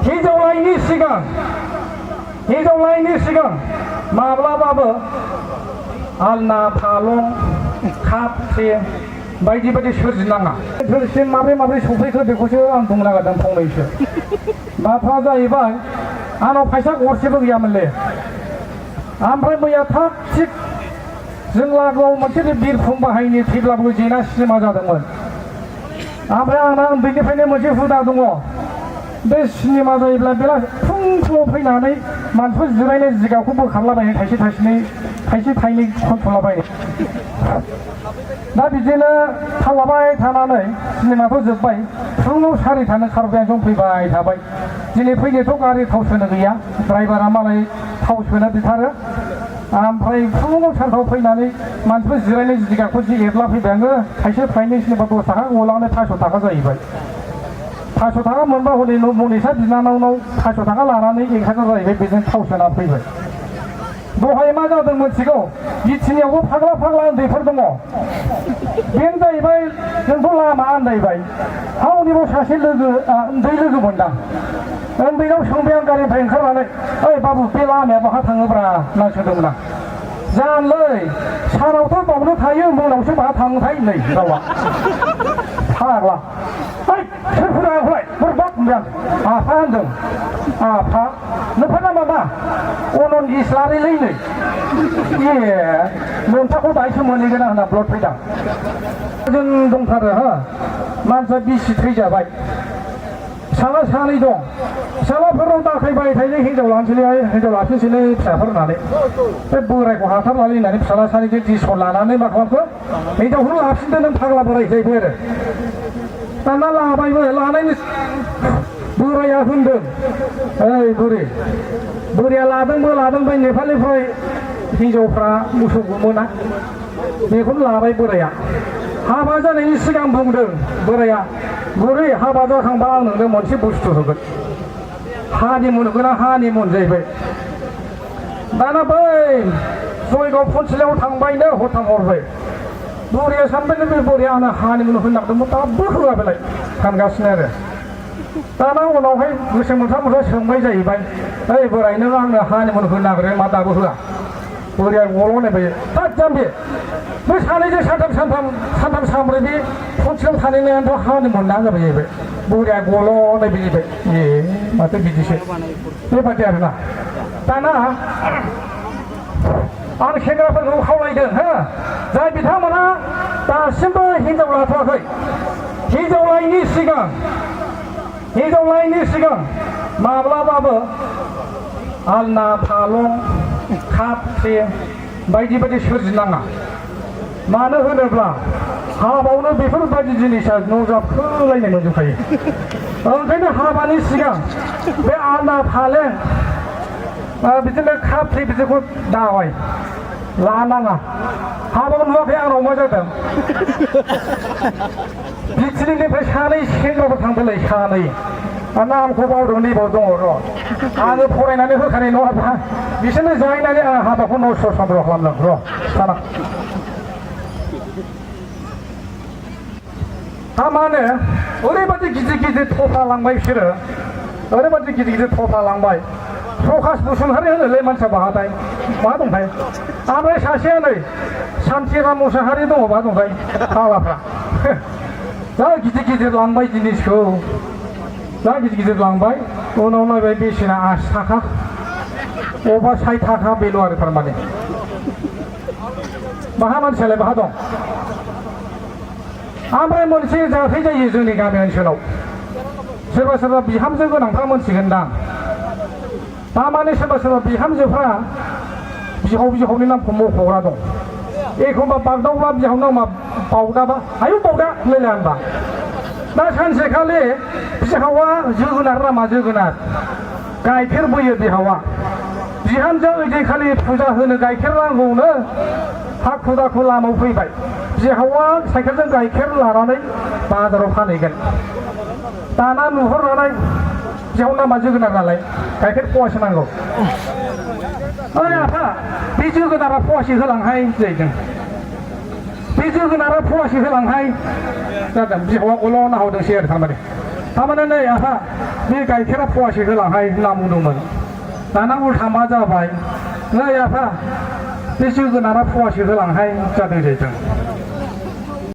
हिनजावलायनि सिगां माब्लाबाबो आलना फालं काप ट्रे बायदि बायदि सोरजिनाङा। सोरसिम माब्रै सफैखो बेखौसो आं बुंनो नागिरदों फंनैसो। बाथ्रा जाहैबाय आंनाव फैसा गरसेबो गैयामोनलै। ओमफ्राय मैया थाग थिग जों लागोआव मोनसे बिरखं बाहायनो थैब्लाबो जेना सिनेमा जादोंमोन। ओमफ्राय आंना उन्दैनिफ्रायनो मोनसे हुदा दङ। बे सिनेमा जायोब्ला बेला फुङाव फैनानै मानसिफोर जिरायनाय जिगाबखौ बोखारलाबायनाय थाइसे थाइनै खनथ'लाबायनाय। दा बिदिनो थांलाबाय थानानै सिनेमाखौ जोब्बाय। फुङाव 4टानो खारबाय आं फैबाय थाबाय। दिनै फैनोथ' गारि थाव सोनो गैया। ड्राइभारा मालाय थाव सोनो बिथारो। ओमफ्राय फुङाव 4टायाव फैनानै मानसिफोर जिरायनाय जिगाबखौ जि एरला फैबाय आङो। थाइसे थाइनै सिनेमा 10 थाखा गलांनानै 500 थाखा जाहैबाय। 500 थाखा मोनबा हनै मनिसा बिनानावनाव 500 थाखा लानानै 1 थाखा जाहैबाय। बेजों थाव सोना फैबाय। दहाय मा जादों मोनथिगौ? बिथिनियावबो फाग्ला उन्दैफोर दङ। बेनो जाहैबाय जोंथ' लामा आन्दायबाय। हावनिबाव सासे उन्दै लोगो मोनदां। उन्दैनाव सोंबाय आं गारिनिफ्राय ओंखारनानै, ओइ बाबु बे लामाया बहा थाङोब्रा होनना सोंदोंमोन आं। जानलै सानावथ' बावनो थायो, मोनावसो बहा थाङोथाय नै रावा फाग्ला। सोर फोरोङाखौलाय बोरैबा बुंदों आफा होनदों। आफा नोंफोरना माबा अनन इस्लारिलै नै। ए नोंथांखौ दायोसो मोनहैगोन आं होनना ब्लड फैदां। जों दंथारो हो मानसिया बिसि थैजाबाय। फिसाला सानै दं। फिसालाफोराव दाखायबाय थायो हिनजाव लाफिनसैलै फिसाफोर होननानै। बे बोरायखौ हाथारलालै होननानै फिसाला सानैजों दिसन लानानै मा खालामखो हिनजावखौनो लाफिनदो नों फाग्ला बोराय जाहैबाय आरो। दाना लाबायबो लानायनि बोराया होनदों, ओइ बोराया लादों बै नेपालिनिफ्राय हिनजावफ्रा मोसौ गुमोना बेखौनो लाबाय बोराया। हाबा जानायनि सिगां बुंदों बोराया, बुरै हाबा जाखांबा आं नोंनो मोनसे बुस्थु होगोन। हानिमुन होगोन। हानिमुन जाहैबाय। दाना बै जयगाव फनसिलायाव थांबायनो हरथाम हरबाय। बुरिया सानबायनो बे बुरिया आंनो हानिमुन होनो नागिरदोंमोन दाबो होआ बेलाय सानगासिनो आरो। दाना उनावहाय गोसो मोनथा सोंबाय जाहैबाय, ओइ बोराय नों आंनो हानिमुन होनो नागिरो मा दाबो होआ? बुरिया गल' नायबाय, हाब जाम्बि बे सानैजों सानथाम सानब्रै बे फनसिलायाव थानायनायानोथ' हानिमुन ना जाबाय जाहैबाय। बुरिया गल' नायबाय जाहैबाय। ए माथो बिदिसो बेबादि आरोना। दाना आं सेंग्राफोरखौ खावलायदों हो, जाय बिथांमोना दासिमबो हिनजाव लाथ'वाखै, हिनजावलायनि सिगां माब्लाबाबो आलना फालं काप ट्रे बायदि बायदि सोरजिनाङा। मानो होनोब्ला हाबायावनो बेफोरबायदि जिनिसा नजाबखोलायनाय मोनजोबखायो। ओंखायनो हाबानि सिगां बे आलना फालें बिदिनो काप ट्रे बिदिखौ दाबाय लानाङा। हाबायाव नुवाखै आंनाव मा जादों? बिथिनिफ्राय सानै सेंग्राफोर थांदोंलै सानै। नामखौ बावदों नैबाव दङ र'। आङो फरायनानै होखानाय नङाबा बिसोरनो जाहैनानै आं हाबाखौ नस्थ' सन्द्र खालामदों र' साना। मानो ओरैबादि गिदिर थफ्ला लांबाय बिसोरो, ओरैबादि गिदिर थफ्ला लांबाय। प्रकाश बसुमतारी होनोलै मानसिया बाहाथाय मा दंथाय? ओमफ्राय सासेया नै सान्थिराम मुसाहारि दङ मा दंथाय फाग्लाफ्रा। जा गिदिर लांबाय जिनिसखौ, जा गिदिर लांबाय। उनाव नायबाय बेसेना 80 थाखा अबा 60 थाखा बेल' आरो थारमाने। बाहा मानसियालाय बाहा दं? ओमफ्राय मोनसे जाथाय जायो जोंनि गामि ओनसोलाव। सोरबा बिहामजो गोनांफ्रा मोनथिगोनदां। थारमाने सोरबा बिहामजोफ्रा बिहावनि नामखौ मख'ग्रा दं। एखमबा बागदावब्ला बिहावनि नामा बावदाबा आयु बावदा होनलायला होनबा। दा सानसेखालि बिहावा जोगोनार नामा जोगोनार गाइखेर बोयो बिहावा। बिहामजोआ ओइदिनखालि फुजा होनो गाइखेर नांगौनो हाखु दाखु लामायाव फैबाय। बिहावा साइकेलजों गाइखेर लानानै बाजाराव फानहैगोन। दाना नुहुरनानै बिहाव नामा जोगोनार नालाय गाइखेर फवासे नांगौ। ओइ आफा बे जोगोनारा फवासे होलांहाय जाहैदों। बे जोगोनारा फवासे होलांहाय जादों। बिहावा गल' नाहरदोंसै आरो थारमाने नै आफा बे गाइखेरा फवासे होलांहाय होनना बुंदोंमोन दाना उल्था मा जाबाय नै आफा बे जोगोनारा फवासे होलांहाय जादों जाहैदों